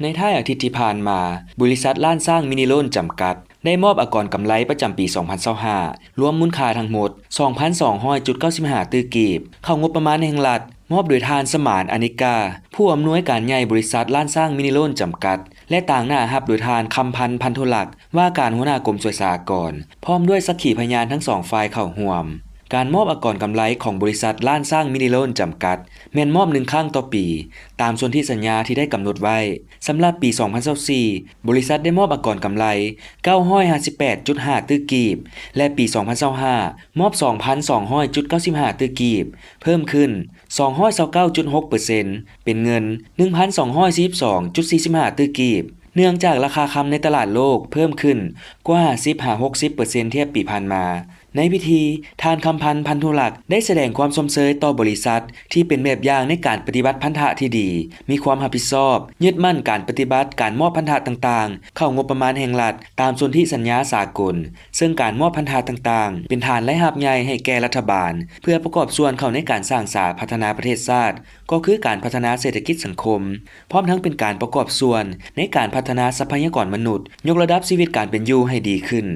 ໃນທ້າຍອາທິດທີ່ຜ່ານມາ, ບໍລິສັດລ້ານຊ້າງມິນິໂລນຈຳກັດ ໄດ້ມອບອາກອນກຳໄລປະຈຳປີສອງພັນຊາວຫ້າ ລວມມູນຄ່າທັງໝົດສອງພັນສອງຮ້ອຍຈຸດເກົ້າສິບຫ້າຕື້ກີບ, ເຂົ້າງົບປະມານແຫ່ງລັດ, ມອບໂດຍທ່ານ ສະໝານ ອານິກາ ຜູ້ອຳນວຍການໃຫຍ່ບໍລິສັດລ້ານຊ້າງມິນິໂລນຈຳກັດ ແລະ ຕາງໜ້າຮັບໂດຍທ່ານ ຄຳພັນ ພັນທຸລັກ ວ່າການຫົວໜ້າກົມສວຍສາກອນ ພ້ອມດ້ວຍສັກຂີພະຍານທັງສອງຝ່າຍເຂົ້າຮ່ວມ. ການມອບອາກອນກຳໄລຂອງບໍລິສັດລ້ານຊ້າງມິນິໂລນຈຳກັດ ແມ່ນມອບໜຶ່ງຄັ້ງຕໍ່ປີ ຕາມສົນທິສັນຍາທີ່ໄດ້ກຳນົດໄວ້. ສຳລັບປີສອງພັນຊາວສີ່ ບໍລິສັດໄດ້ມອບອາກອນກຳໄລເກົ້າຮ້ອຍຫ້າສິບແປດຈຸດຫ້າຕື້ກີບ ແລະ ປີສອງພັນຊາວຫ້າ ມອບສອງພັນສອງຮ້ອຍຈຸດເກົ້າສິບຫ້າຕື້ກີບ, ເພີ່ມຂຶ້ນສອງຮ້ອຍຊາວເກົ້າຈຸດຫົກເປີເຊັນ ເປັນເງິນໜຶ່ງພັນສອງຮ້ອຍສີ່ສິບສອງຈຸດສີ່ສິບຫ້າຕື້ກີບ, ເນື່ອງຈາກລາຄາຄຳໃນຕະຫຼາດໂລກເພີ່ມຂຶ້ນກວ່າສິບຫາຫົກສິບເປີເຊັນທຽບປີຜ່ານມາ. ໃນພິທີ, ທ່ານ ຄຳພັນ ພັນທຸລັກ ໄດ້ສະແດງຄວາມຊົມເຊີຍຕໍ່ບໍລິສັດທີ່ເປັນແບບຢ່າງໃນການປະຕິບັດພັນທະທີ່ດີ, ມີຄວາມຮັບຜິດຊອບ, ຍຶດໝັ້ນການປະຕິບັດການມອບພັນທະຕ່າງໆ ເຂົ້າງົບປະມານແຫ່ງລັດ ຕາມສົນທິສັນຍາສາກົນ, ເຊິ່ງການມອບພັນທະຕ່າງໆ ເປັນຖານລາຍຮັບໃຫຍ່ໃຫ້ແກ່ລັດຖະບານ ເພື່ອປະກອບສ່ວນເຂົ້າໃນການສ້າງສາພັດທະນາປະເທດຊາດ, ກໍຄືການພັດທະນາເສດຖະກິດສັງຄົມ, ພ້ອມທັງເປັນການປະກອບສ່ວນໃນການພັດທະນາຊັບພະຍາກອນມະນຸດ, ຍົກລະດັບຊີວິດການເປັນຢູ່ໃຫ້ດີຂຶ້ນ.